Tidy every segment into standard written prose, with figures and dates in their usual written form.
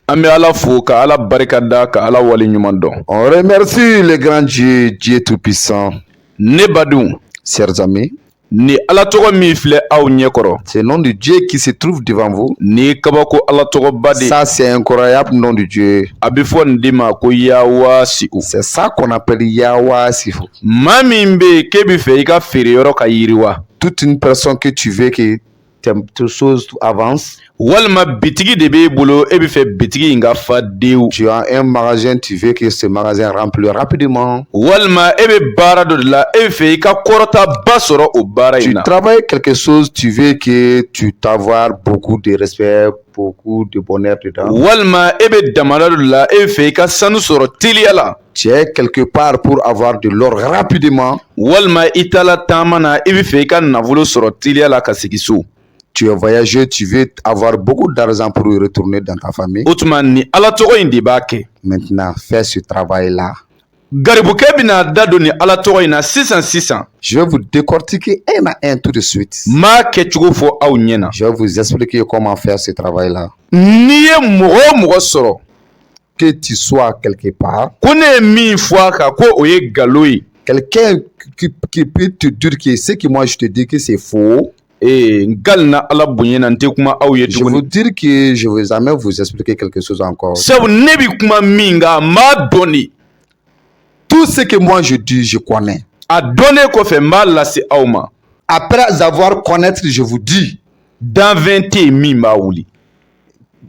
An bɛ Ala fo ka Ala barika da ka Ala wale ɲuman dɔn. On remercie le grand Dieu, Dieu Tout-Puissant. Ne badenw, Chers amis, ni Ala tɔgɔ min filɛ aw ɲɛkɔrɔ, c'est le nom de Dieu qui se trouve devant vous. Ni kabako Ala tɔgɔba de. Ça, c'est incroyable nom de Dieu. A bɛ fɔ nin de ma ko Yawasi'u. C'est ça qu'on appelle Yawasifu. Maa min bɛ yen k'e bɛ fɛ i ka feere yɔrɔ ka yiriwa, Toute une personne que tu veux que tes choses avancent, walima bitigi de b'e bolo, e bɛ fɛ bitigi in ka fa dewu, tu as un magasin, tu veux que ce magasin remplisse rapidement. walima e bɛ baara dɔ de la, e bɛ fɛ i ka kɔrɔtaba sɔrɔ o baara in Tu na, travailles quelque chose, tu veux que tu t'avoir beaucoup de respect, beaucoup de bonheur dedans. walima e bɛ damada dɔ de la, e bɛ fɛ i ka sanu sɔrɔ teliya la, Tu es quelque part pour avoir de l'or rapidement. walima i taala taama na, i bɛ fɛ i ka nafolo sɔrɔ teliya la ka segin so. Tu es voyageur, tu veux avoir beaucoup d'argent pour retourner dans ta famille. O tuma ni Ala tɔgɔ in de b'a kɛ. Maintenant, fais ce travail-là. Garibukɛ bɛna da don ni Ala tɔgɔ in na sisan sisan. Je vais vous décortiquer un à un tout de suite. N m'a kɛcogo fɔ aw ɲɛna. Je vais vous expliquer comment faire ce travail-là. N'i ye mɔgɔ o mɔgɔ sɔrɔ Que tu sois quelque part, ko ne ye min fɔ a kan ko o ye nkalon ye, quelqu'un qui peut te dire que ce que moi je te dis que c'est faux, ee, n kalina Ala bonya na, n tɛ kuma aw ye je vous tuguni. dire que je ne vais jamais vous expliquer quelque chose encore. Sabu ne bi kuma min kan, n b'a dɔn de. Tout ce que moi je dis, je connais. A dɔnnen kɔfɛ, n b'a lase aw ma. Après avoir connaître, je vous dis, Danfɛn tɛ yen min b'a wuli.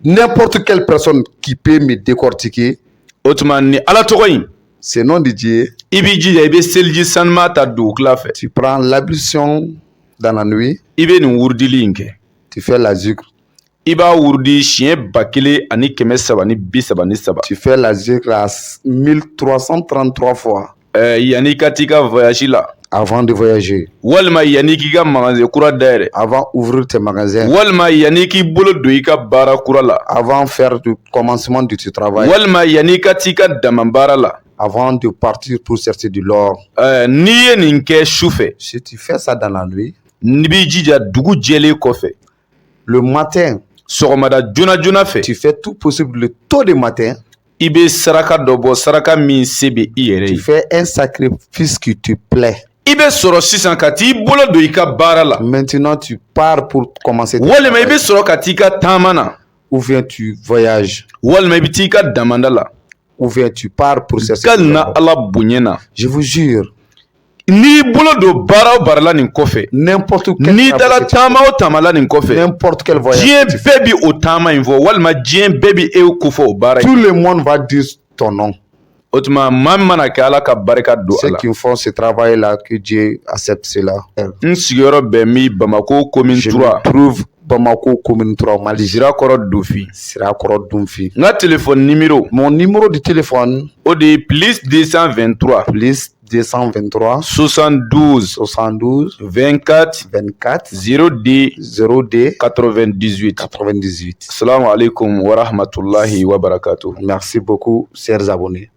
n'importe quelle personne qui peut me décortiquer, O tuma ni Ala tɔgɔ in, ce nom de Dieu, i b'i jija, i bɛ seliji sanuma ta dugukila fɛ. tu prends l'ablution dans la nuit, I bɛ nin wurudili in kɛ. tu fais la zikr, I b'a wurudi siɲɛ 1333. tu fais la zikr à 1333 fois. Yanni i ka t'i ka voyage la, Avant de voyager, walima yanni k'i ka magasin kura dayɛlɛ, avant ouvrir tes magasins, walima yanni k'i bolo don i ka baara kura la, avant faire le commencement de ton travail, walima yanni i ka t'i ka dama baara la, avant de partir pour chercher de l'or. N'i ye nin kɛ su fɛ, Si tu fais ça dans la nuit, n'i b'i jija dugu jɛlen kɔfɛ, le matin, sɔgɔmada joona joona fɛ, tu fais tout possible le tôt de matin, i bɛ saraka dɔ bɔ, saraka min se bɛ i yɛrɛ tu ye. fais un sacrifice qui te plaît. I bɛ sɔrɔ sisan ka t'i bolo don i ka baara la, Maintenant, tu pars pour commencer ton walima i bɛ travail. sɔrɔ ka t'i ka taama na, Ou bien tu voyages, walima i bɛ t'i ka damanda la. ou bien tu pars pour chercher de Kali na l'or. Ala bonya na, Je vous jure, n'i bolo don baara o baara la nin kɔfɛ, n'importe quel n'i travail dala que tu taama o taama la nin kɔfɛ, n'importe quel voyage diɲɛ que tu fais, bɛɛ bi o taama in fɔ, walima diɲɛ bɛɛ bi e ko fɔ o baara in. tout le monde va dire ton nom. O tuma maa min mana kɛ, Ala ka barika don a Ceux la. qui font ce travail-là, que Dieu accepte cela. N sigiyɔrɔ bɛn mi Bamako commune Je 3, me trouve Bamako, commune 3, Mali. Sirakɔrɔ Dofi. Sirakɔrɔ Dunfi. N ka téléphone numéro, Mon numéro de téléphone, o de ye plus 223, plus 223, 72, 72, 24, 24, 02, 02, 98. 98. Salamu alaikum wa rahmatullahi wa barakatuh. Merci beaucoup, chers abonnés.